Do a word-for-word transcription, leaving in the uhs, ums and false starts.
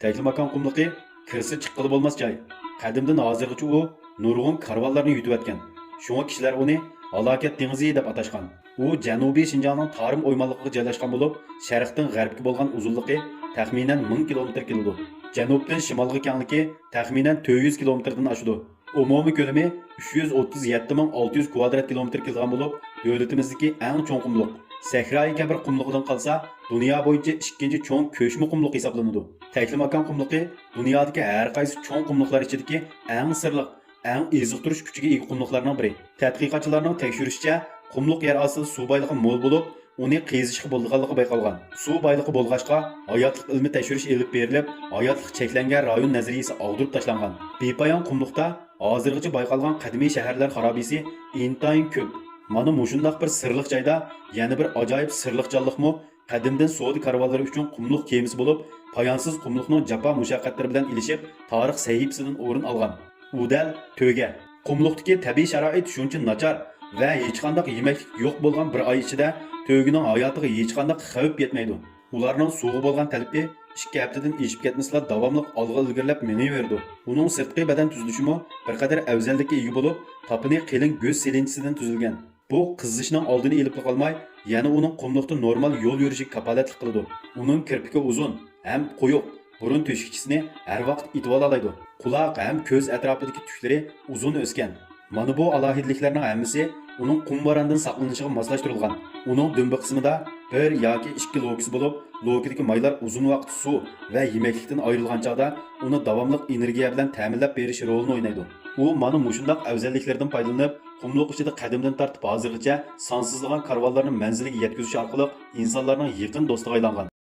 تەكلىماكان قۇملۇقى كىرسە چىققىلى بولماس جاي. قەدىمدىن ھازىرغىچە ئۇ نۇرغۇن كارۋانلارنى يۈتۈۋەتكەن. شۇڭا كىشىلەر ئۇنى ھالاكەت دېڭىزى دەپ ئاتاشقان. ئۇ جەنۇبىي شىنجاڭنىڭ تارىم ئويمانلىقىغا جايلاشقان بولۇپ، شەرقتىن غەربكە بولغان ئۇزۇنلۇقى تەخمىنەن مىڭ كىلومېتىر كېلىدۇ. جەنۇبتىن شىمالغا كەڭلىكى تەخمىنەن تۆت يۈز كىلومېتىردىن ئاشىدۇ. ئومۇمىي كۆلىمى ئۈچ يۈز ئوتتۇز يەتتە مىڭ ئالتە يۈز كۋادرات كىلومېتىر كېلىدىغان بولۇپ، دۆلىتىمىزدىكى ئەڭ چوڭ قۇملۇق. سەھرايى كەبىر قۇملۇقىدىن قالسا، دۇنيا بويىچە ئىككىنچى چوڭ كۆچمە قۇملۇق ھېسابلىنىدۇ. تەكلىماكان قۇملۇقى دۇنيادىكى ھەر قايسى چوڭ قۇملۇقلار ئىچىدىكى ئەڭ سىرلىق، ئەڭ ئېزىقتۇرۇش كۈچىگە ئىگە قۇملۇقلارنىڭ بىرى. تەتقىقاتچىلارنىڭ تەكشۈرۈشىچە، قۇملۇق يەر ئاستىدا سۇ بايلىقى مول بولۇپ، ئۇنى قېزىشقا بولىدىغانلىقى بايقالغان. سۇ بايلىقى بولغاچقا، ھاياتلىق ئىلمىي تەكشۈرۈش ئېلىپ بېرىلىپ، ھاياتلىق چەكلەنگەن رايون نەزەرىيىسى ئاغدۇرۇپ تاشلانغان. بىپايان قۇملۇقتا ھازىرغىچە بايقالغان قەدىمىي شەھەرلەر خارابىسى ئىنتايىن كۆپ. مانا مۇشۇنداق بىر سىرلىق جايدا يەنە بىر ئاجايىپ سىرلىق جانلىقمۇ قەدىمدىن سودا كارۋانلىرى ئۈچۈن قۇملۇق كېمىسى بولۇپ، پايانسىز قۇملۇقنىڭ جاپا مۇشەققەتلىرى بىلەن ئېلىشىپ، تارىخ سەھىپىسىدىن ئورۇن ئالغان. ئۇ دەل تۆگە. قۇملۇقتىكى تەبىئىي شارائىت شۇنچە ناچار ۋە ھېچقانداق يېمەكلىك يوق بولغان بىر ئاي ئىچىدە تۆگىنىڭ ھاياتىغا ھېچقانداق خەۋپ يەتمەيدۇ. ئۇلارنىڭ سۇغا بولغان تەلىپى ئىككى ھەپتىدىن ئېشىپ كەتمىسىلا، داۋاملىق ئالغا ئىلگىرىلەپ مېڭىۋېرىدۇ. ئۇنىڭ سىرتقى بەدەن تۈزۈلۈشىمۇ بىر قەدەر ئەۋزەللىككە ئىگە بولۇپ، تاپىنى قېلىن گۆش سېلىنچىسىدىن تۈزۈلگەن. بۇ قىزىشنىڭ ئالدىنى ئېلىپلا قالماي، يەنە ئۇنىڭ قۇملۇقتا نورمال يول يۈرۈشىگە كاپالەتلىك قىلىدۇ. ئۇنىڭ كىرپىكى ئۇزۇن ھەم قويۇق، بۇرۇن تۆشۈكچىسىنى ھەر ۋاقىت ئېتىۋالالايدۇ. قۇلاق ھەم كۆز ئەتراپىدىكى تۈكلىرى ئۇزۇن ئۆسكەن. مانا بۇ ئالاھىدىلىكلەرنىڭ ھەممىسى ئۇنىڭ قۇم بارانىدىن ساقلىنىشىغا ماسلاشتۇرۇلغان. ئۇنىڭ دۈمبە قىسمىدا بىر ياكى ئىككى لوكىسى بولۇپ، لوكىدىكى مايلار ئۇزۇن ۋاقىت سۇ ۋە يېمەكلىكتىن ئايرىلغان چاغدا ئۇنى داۋاملىق ئېنېرگىيە بىلەن تەمىنلەپ بېرىش رولىنى ئوينايدۇ. ئۇ مانا مۇشۇنداق ئەۋزەللىكلىرىدىن پايدىلىنىپ، قۇملۇق ئىچىدە قەدىمدىن تارتىپ ھازىرغىچە سانسىزلىغان كارۋانلارنى مەنزىلىگە يەتكۈزۈش ئارقىلىق ئىنسانلارنىڭ يېقىن دوستىغا ئايلانغان.